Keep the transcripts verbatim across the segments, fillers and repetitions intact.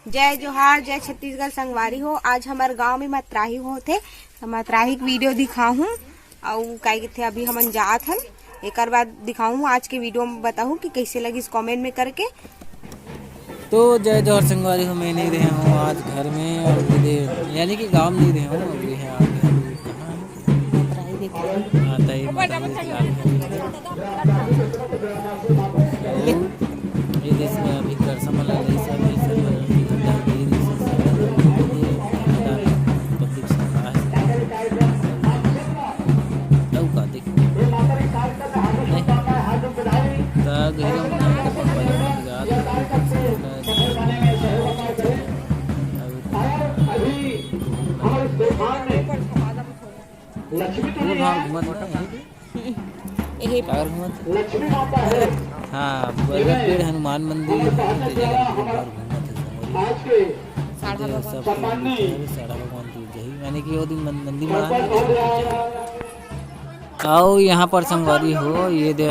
जय जोहार, जय छत्तीसगढ़ संगवारी हो। आज हमर गांव में मतराही होत हे, त मतराही के वीडियो दिखाहूं। अउ काय कथे, अभी हमन जात हन, एकर बाद दिखाहूं। आज के वीडियो में बताहूं कि कैसे लगिस, कमेंट में करके। तो जय जोहार संगवारी हो, मैं नहीं रहे हूँ आज घर में, और मेरे, यानी कि गांव में नहीं रहे हूँ, अभी है, अभी हम कहाँ हैं? हाँ, तई माता जी के लाल है। ये देश में अभी करसा मन ला लई सब, ये सब मन की गंदा गिर, ये सब सब ये पब्लिक सब है। तब का देख, नहीं? त गहिरा मन के पप्पा जी मन के जात, वो भाग घूमत ना है। यही काबर घूमत? हाँ, बरगद पेड़, हनुमान मंदिर, ये जगह पे बार घूमत है संगवारी। साढ़ा ये भगवान। सब कोई लिखे हवे, साढ़ा भगवान की जय। यानी कि वो दिन मन-, नंदी महाराज ने। आओ यहाँ पर संगवारी हो, ये दे,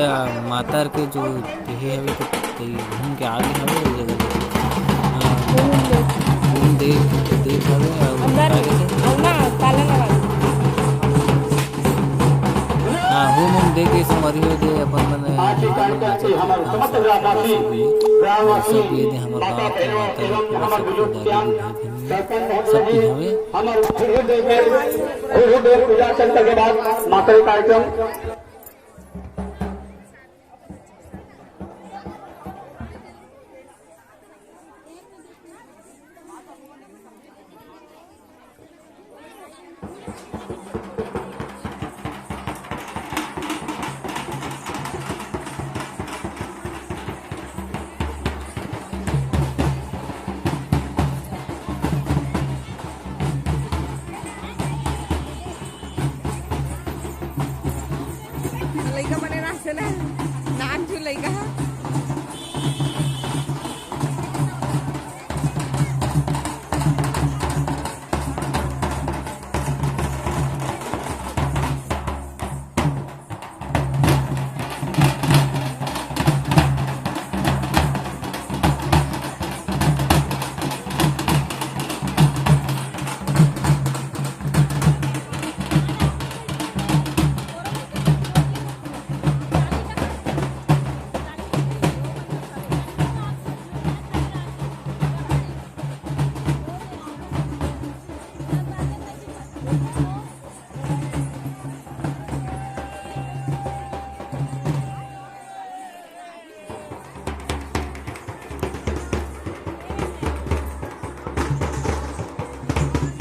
मातर के जो ये हवे तो कई घूम के आगे हवे, ये जगह। हाँ, घूम देख, देख हवे, और अंदर आगे से। अंदर ताला लगा दो। हाँ, होम होम दे के संगवारी हो दे अपन मन आज के कार्यक्रम के हमर समस्त ग्रामवासी, ग्रामवासी, सब ये दे हमर गाँव के माता जी, पूरा सब दादी भाई बहन सब की हवे। हमर घुघुर देव में, घुघुर देव पूजा सेंटर के बाद माता के कार्यक्रम। लइका बने रहते ना, नान जो लइका है।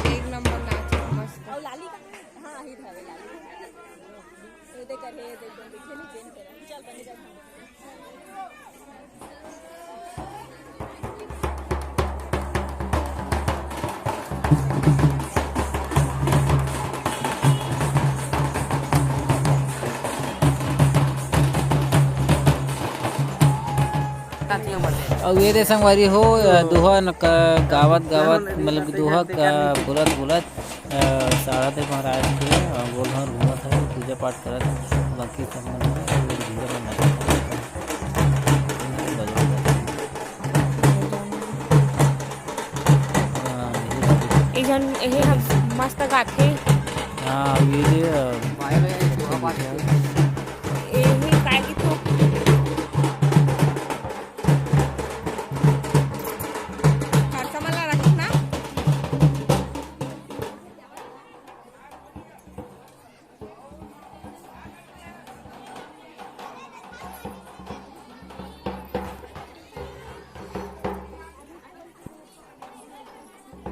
एक नंबर नाच हे, मस्त। अउ लाली का? हाँ, ही धावे लाली। ये देख कर हे, ये देख, देख, देख, देख, देख, चल, बने जा। अउ ये दे संगवारी हो, दोहा न क-, गावत गावत, मतलब दोहा का बोलत बोलत, अ, साढ़ा देव महाराज के, अ, गोल घर घूमत हे, पूजा पाठ करत हे, बाकी सब मन ह, ये भैया मन नाचत हे। हाँ, ये एक झन एहे ह मस्त गाथे। हाँ, ये जे, अ, एहे काय कहिथे? खरसा मन ला रखना।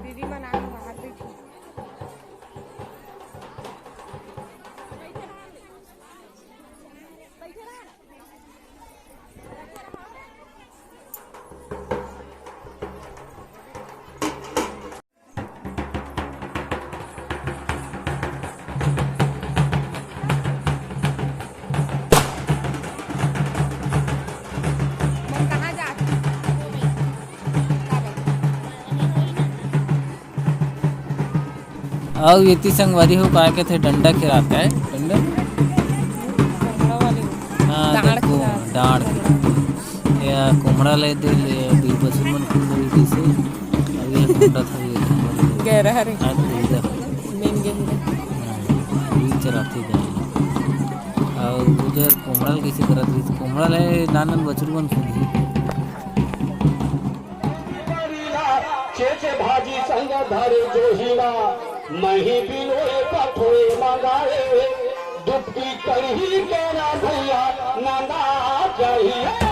दीदी मन आए बाहर बैठी। अउ एती संगवारी हो, काय कथे, डंडा खेलात हे, डंडा? कोमड़ा वाले। हाँ, डांड़ देखो, खेलात। डांड़। ये कोमड़ा ले दे, ले, बीरबसु मन कुंदरी जैसे। ये ढूंढत हवे। गहरा हरे। आज तो इधर। मेन गहरा। हाँ, ये चलाते जा। और उधर कोमड़ा ल कइसे करत रहिस? कोमड़ा ल नान नान बछरू मन सुनही। चेचे भाजी संग धरे जोहिला, नहीं बिनोए कठोए मंगाए, दुपकी कढ़ी केरा भैया नंदा चाहिए।